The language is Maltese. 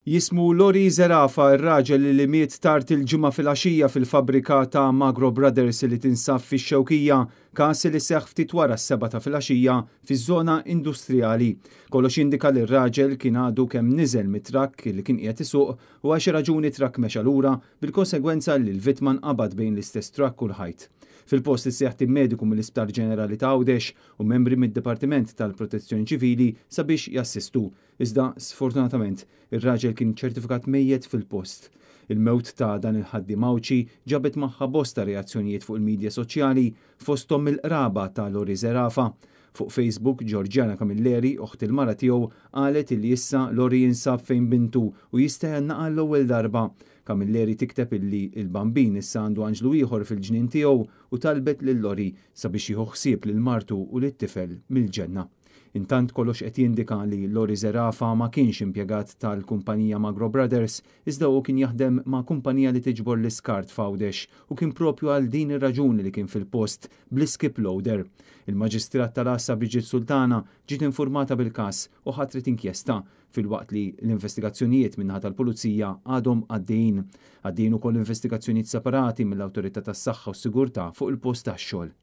Jismu Lori Zerafa, ir-raġel li miet tard il-Ġimgħa filgħaxija fil-fabbrika ta' Magro Brothers li tinsab fix-Xewkija, każ li seħħ ftit wara s-sebgħa ta' filgħaxija fiż-żona industrijali. Kollox jindika li r-raġel kien għadu kemm niżel mit-trakk li kien qiegħed isuq u għal xi raġuni t-trakk mexa lura bil-konsegwenza li l-vittma nqabad bejn l-istess trakk u l-ħajt. Fil-post isseħħ tim mediku mill-Isptar Ġenerali ta' Għawdex u membri mid-Dipartiment tal-Protezzjoni Ċivili sabiex jassistu. Iżda, sfortunatament, ir-raġel kien ċertifikat mejjet fil-post. Il-mewt ta' dan il-ħaddiem Għawdxi ġabet magħha bosta reazzjonijiet fuq il-midja soċjali, fosthom mill-qraba ta' Lori Zerafa. Fuq Facebook, Georgiana Camilleri, oħt il-mara tiegħu, qalet illi issa Lori jinsab fejn bintu u jista' jgħannaqha għall-ewwel darba. Camilleri tikteb illi l-Bambin issa għandu anġlu ieħor fil-ġnien tiegħu u talbet lil Lori sabiex jieħu ħsieb lil martu u lit-tifel mill-ġenna. Intant kollox qed jindika li Lori Zerafa ma kienx impjegat tal-kumpanija Magro Brothers iżda hu kien jaħdem ma' kumpanija li tiġbor l-iskart f'Għawdex u kien propju għal din ir-raġuni li kien fil-post bl-iskip loader. Il-Maġistrat tal-Għassa Brigitte Sultana ġiet infurmata bil-każ u ħatret inkjesta filwaqt li l-investigazzjonijiet min-naħa tal-Pulizija għadhom għaddejjin. Għaddejjin ukoll investigazzjonijiet separati mill-Awtorità tas-Saħħa u s-Sigurtà fuq il-post tax-xogħol.